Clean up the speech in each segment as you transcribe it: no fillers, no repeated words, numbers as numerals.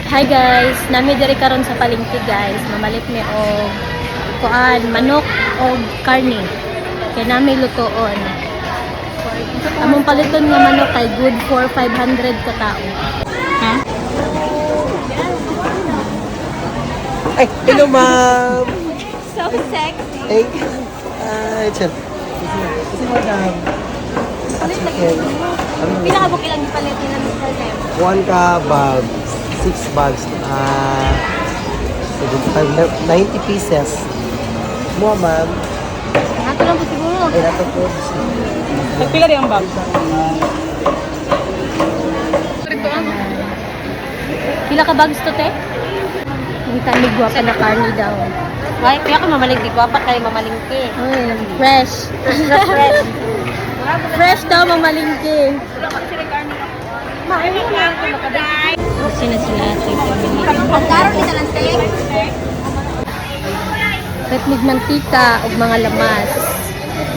Hi guys, nami diri karon sa palengke, guys. Mamalit mi og kuan, manok og karne. Kay nami lutoon. Among paliton nga manok kay good for 500 ka tao. Ha? Ay, hello, ma'am! So sexy. Thank you. Ay, chill. Kasi, madam. Chicken. Ano? Pila ka buok ilang gipalit ni Mr. Lem? One ka bag. Six bags. Ah, 75, 90 pieces. Mo, ma'am. Ato lang po siguro. Ay, nato po. Nagpila rin ang bag. Pila ka bags to, te? Kita ni gwapa na karne daw. Ay, kaya ka mamalingki. Gwapa kayo mamalingki. Ay, fresh. Fresh. Fresh daw mamalingki. Sino sila ate family? Kahit mig mantika og mga lamas.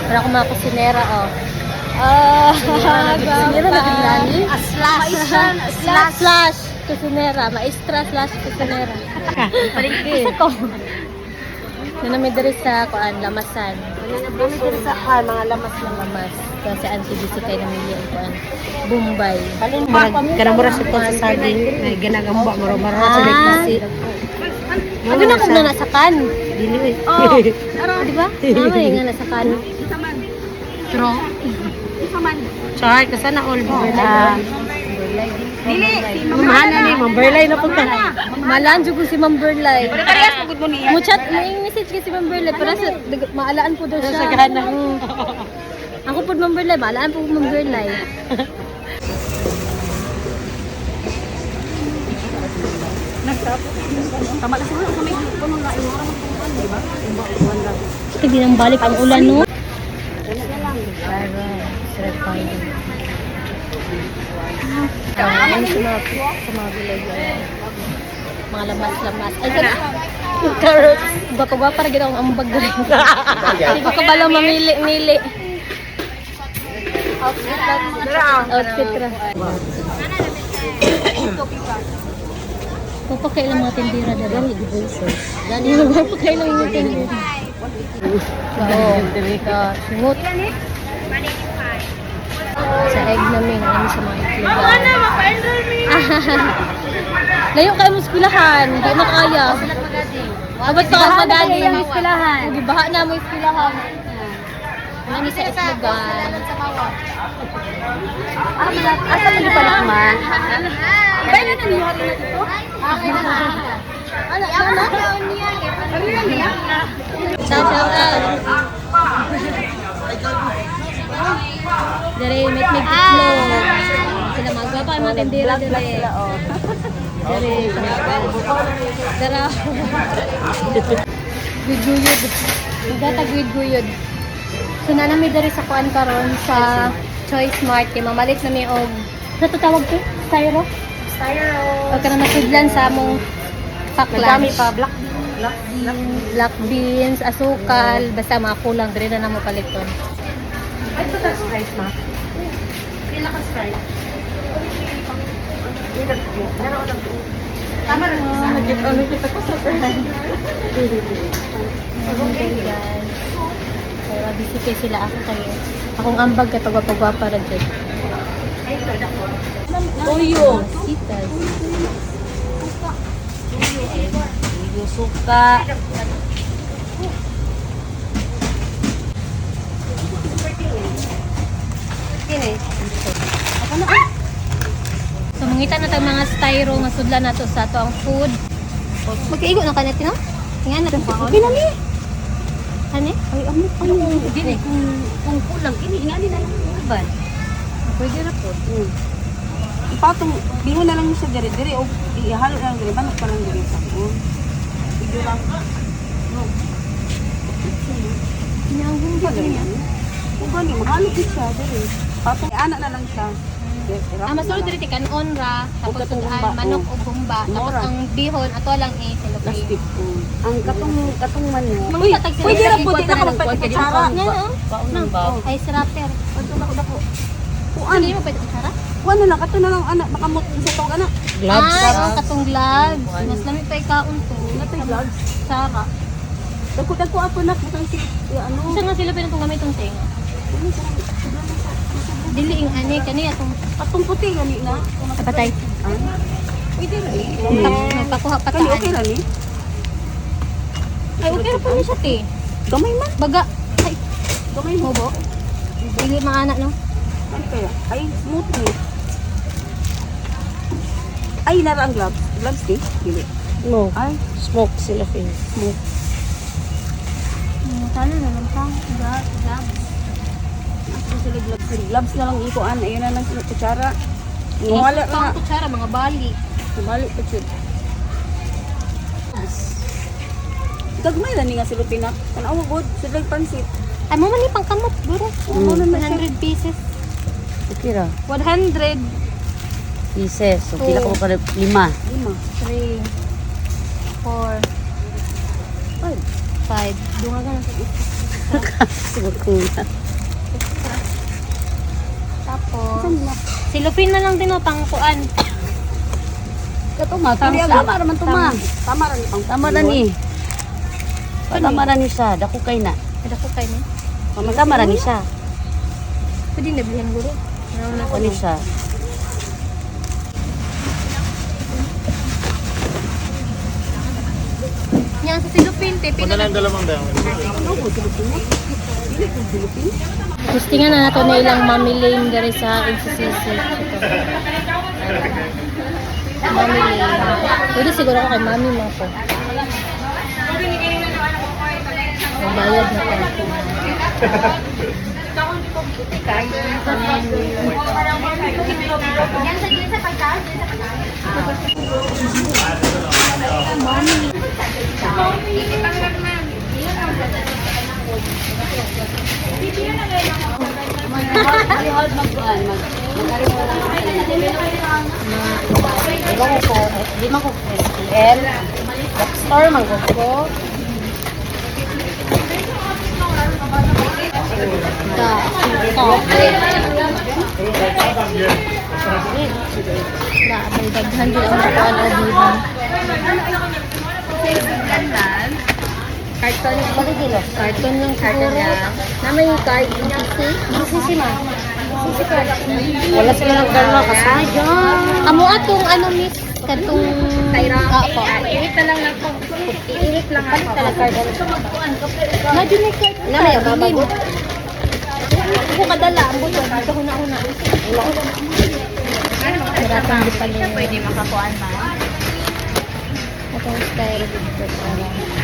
Para akong mga kusinera, oh. Ah, kusinera na tignan. Slash. Slash. Slash. Kusinera. Maestra/kusinera. Palingki. Asa ko? Nanami diri sa kuan, lamasan. Dami din sa mga lamas na. Lamas. Kasi auntie busy kay namili ang kuan. Bombay. Kanang mura sa sa saging. Ay, ginagamba. Mura-mura sa Ah. nagpasi. Abi na kung nasa kan. Dili eh. Oh. Di ba? Tama eh, nga nasa kan. True. Char, kasi na all ah. Dili, mamahala ni, mamberlay na punta. Malaan jud ko si Ma'am Berlay. Mo chat, may message kay si Ma'am Berlay para sa maalaan po daw siya. Sa gana. Ako po Ma'am Berlay, maalaan po Ma'am Berlay. Tama lang siguro sa may puno na imo ra di ba? Hindi nang balik ang ulan, no? Ayun sa mga gulay yun. Mga lamas-lamas. Ay, sana. Carrots. Baka ba para gina akong ambag rin. Hindi ko kabalo mamili-mili. Outfit ra. Papakailang mga tindira dito. Gani, Gani, papakailang mga tindira. Oo, ka sungot. Sa egg namin, ano sa mga itlog. Layo kayo mo eskwelahan, di na kaya. Abot pa ka magadi. Ang eskwelahan. Gibaha na mo eskwelahan. Ano sa itlogan? Asa man pala man? Ba na niyo hari na dito? Ano, ano? Shout out. Dere, may may itlog. Sila magwapa ang mga tindera dere. Dere, dara. Guyod. Magatag guyod. So na nami dere sa kuan karon sa Choice Mart kay mamalit na mi og natutawag to? Styro? Styro. O ka na masudlan sa among pack Nagdami lunch. pa black black black. Black beans, asukal, basta mga kulang dere na namo paliton. Ay, ito tax price ma. Pila ka price? Tama rin. Ano kita ko sa friend. Okay guys. Pero busy kay sila ako kayo. Akong ambag kay pagwapagwapa ra jud. Tuyo. Sitas. Tuyo suka. Kini. So mangita na tag mga styro nga sudlan nato sa ato ang food. Magkaigo na ka natin, no? Tingnan natin. Okay na ni. Ano? Ay, amo ano dili kung kulang kini ingani na lang ang uban. Pwede ra po. Ipatong, bihon na lang siya diri diri o ihalo na lang diri, banok pa lang diri sa ko. Video lang. No. Kinahanglan Ba niya? Kung gani, mahalo gid siya diri. Patong, ana na lang siya. Ah, masulod diri kanon ra, tapos Ug katong sudan, humba, manok oh. ug humba, tapos Mora. ang bihon ato lang eh Plastic cellophane. ko. Ang katong katong manok. Mangita tag sila. Pwede ra po, di na ka magpatikutsara. Nga no? Ay wrapper. Adto na ko dako. Kuan, Hindi mo pwede kutsara? kuan na lang kato na lang ana makamot sa tawag ana. Gloves. Ay, oh, katong gloves. Mas lami pa ikaon to. Natay gloves. Sara. Dagko-dagko ato nak butang si ano. Isa nga sila pinatong gamit itong tenga. Dili ing ani kani atong Atong puti gani na. kapatay. Ah. Pwede ra ni. Magpakuha Kani pataan. okay ra ni. Ay, okay ra po ni siya te. Gamay man. Baga. Ay, Gamay mo ba? dili maana no. Ano kaya? Ay, smooth ni. Ay, nara ang gloves. Gloves ni? Dili. No. Ay, Smoke sila, Finn. smooth. Talo na lang pang gloves. Asa sila gloves? Gloves na lang ikuan. Ayun na lang sila kutsara. Wala Pang na. kutsara mga bali. Balik pa jud. Gagmay ra ni nga sila pinak. Tan-awa god, sila pansit. Ay mo man ni pang kamot guro. Mm. 100 pieces. Okay ra. 100. Pieces. So, pila ko pa lima. Lima. 3 4 Five. 5. Dunga ka na sa isa. Siguro ko na. Tapos silupin na lang din o pang kuan. Kato ma, tama, tama raman to ma. Tama ra ni pang. Tama ra ni. Tama ra ni siya. Dako kay na. Ada ko kay ni. Tama ra ni siya. Pwede na bilhan guro. Ano na Dako ni siya. Nya sa silupin te pila na. Gusto nga na nato na ilang Mami Lane diri sa NCCC. Ito. Mami Lane. Pwede siguro ako kay Mami mo ko. Magbayad na ko. Di ba ko, di man ko SPL. Store man ko ko. Da. To. Da, may daghan jud ang kuan o bihan. Carton, kilo. Carton lang siguro. Naman yung card, BTC. BTC ma. BTC card. Wala sila nagdala kasi. Amo atong ano miss katong Tyra. Opo. Iinit na lang ako. Iinit lang ako. Na jud ni card. Na may babago. Ako kadala ang buto dito huna-huna. Maratang di pala. Pwede makakuan ba? Atong style dito para.